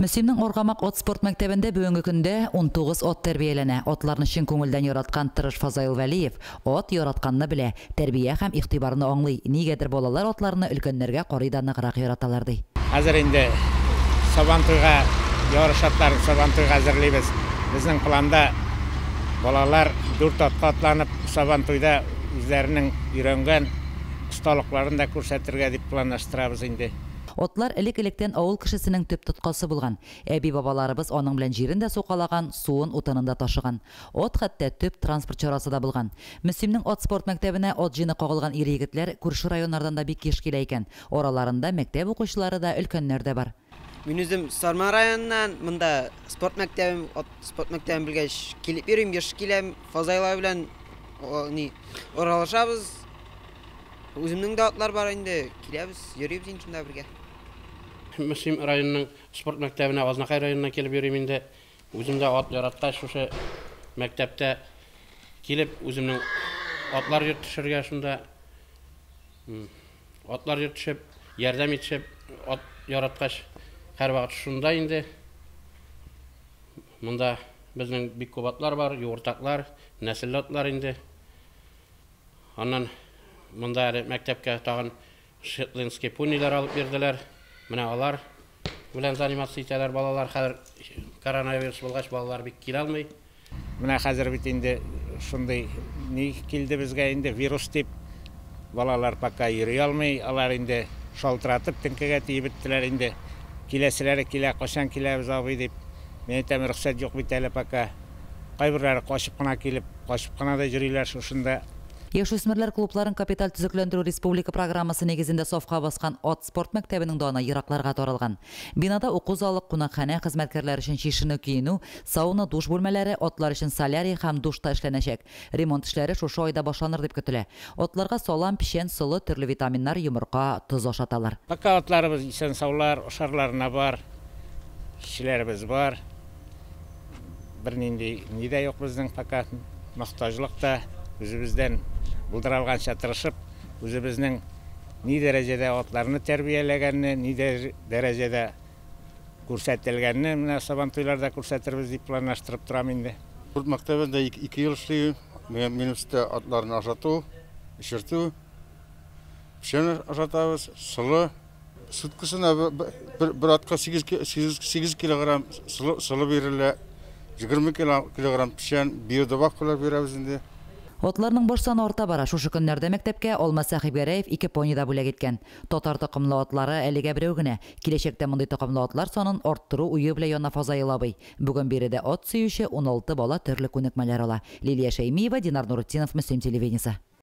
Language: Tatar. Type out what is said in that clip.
Мөслимнең Аргамак ат спорт мәктәбендә бүгенге көндә 19 ат тәрбияләнә. Атларны чын күңелдән яраткан тырыш Фазаил Вәлиев ат яратканны белә, тәрбия һәм игътибарны аңлый. Нигәдер балалар атларны өлкәннәргә карый да ныграк яраталар, ди. Хәзер инде Сабантуйга, ярыш атларын Сабантуйга әзерлибез. Безнең планда балалар дүрт атка атланып, Сабантуйда үзләренең өйрәнгән осталыкларын да күрсәтергә дип планлаштырабыз инде. Атлар элек-электән авыл кешесенең төп тоткасы булган. Әби-бабаларыбыз аның белән җирен дә сукалаган, суын, утынын да ташыган. Ат хәтта төп транспорт чарасы да булган. Мөслимнең ат спорт мәктәбенә ат җене кагылган ир-егетләр күрше районнардан да бик еш килә икән. Араларында мәктәп укучылары да, өлкәннәр дә бар. Мин үзем Сарман районыннан, монда спорт мәктәбем, ат спорт мәктәбен белгәч, килеп йөрим, еш киләм. Фазайлар белән ни аралашабыз. Үземнең дә атлар бар инде, киләбез, йөрибез инде шунда бергә. Мөслим районының спорт мәктәбенә Азнакай районыннан килеп йөрим инде. Үзем дә ат яраткач, шушы мәктәптә килеп, үземнең атлар йөртешергә шунда атлар йөртешеп, ярдәм итешеп, ат яраткач, һәрвакыт шунда инде. Монда безнең бик күп атлар бар, юыртаклар, нәселле атлар инде. Аннан монда әле мәктәпкә тагын шетландский понилар алып бирделәр. Менә алар белән заниматься итәләр балалар. Хәзер коронавирус булгач, балалар бик килә алмый. Менә хәзер бит инде шундый ни килде безгә инде, вирус дип, балалар пока йөри алмый. Алар инде шалтыратып теңкәгә тиеп беттеләр инде. Киләселәре килә, кайчан киләбез, абый, дип. Мин әйтәм, рөхсәт юк бит әле пока. Кайберләре качып кына килеп, качып кына да йөриләр шушында. Яшүсмерләр клубларын капиталь төзекләндерү республика программасы нигезендә сафка баскан ат спорт мәктәбенең даны еракларга таралган. Бинада уку залы, кунакханә, хезмәткәрләр өчен чишенү-киенү, сауна, душ бүлмәләре, атлар өчен солярий һәм душ та эшләнәчәк. Ремонт эшләре шушы айда башланыр дип көтелә. Атларга салам, печән, солы, төрле витаминнар, йомырка, тоз ашаталар. Пока атларыбыз исән-саулар, ашарларына бар, кешеләребез бар. Бернинди ни дә юк безнең пока, мохтаҗлык та. Үзебездән булдыра алганча тырышып, үзебезнең ни дәрәҗәдә атларны тәрбияләгәнне, ни дәрәҗәдә күрсәтелгәнне менә Сабантуйларда күрсәтербез дип планлаштырып торам инде. Спорт мәктәбендә 2 ел эшлим. Минем өстә атларны ашату, эчертү, печән ашатабыз, солы. Суткасына бер атка 8 килограмм солы бирелә, 20 килограмм печән, биодобавкалар бирәбез инде. Атларның баш саны арта бара. Шушы көннәрдә мәктәпкә Алмаз Сәхибгәрәев 2 пони да бүләк иткән. Татар токымлы атлары әлегә берәү генә. Киләчәктә мондый токымлы атлар санын арттыру уе белән яна Фазаил абый. Бүген биредә ат сөюче 16 бала төрле күнекмәләр ала. Лилия Шәймиева, Динар Нурутдинов, Мөслим телевидениесе.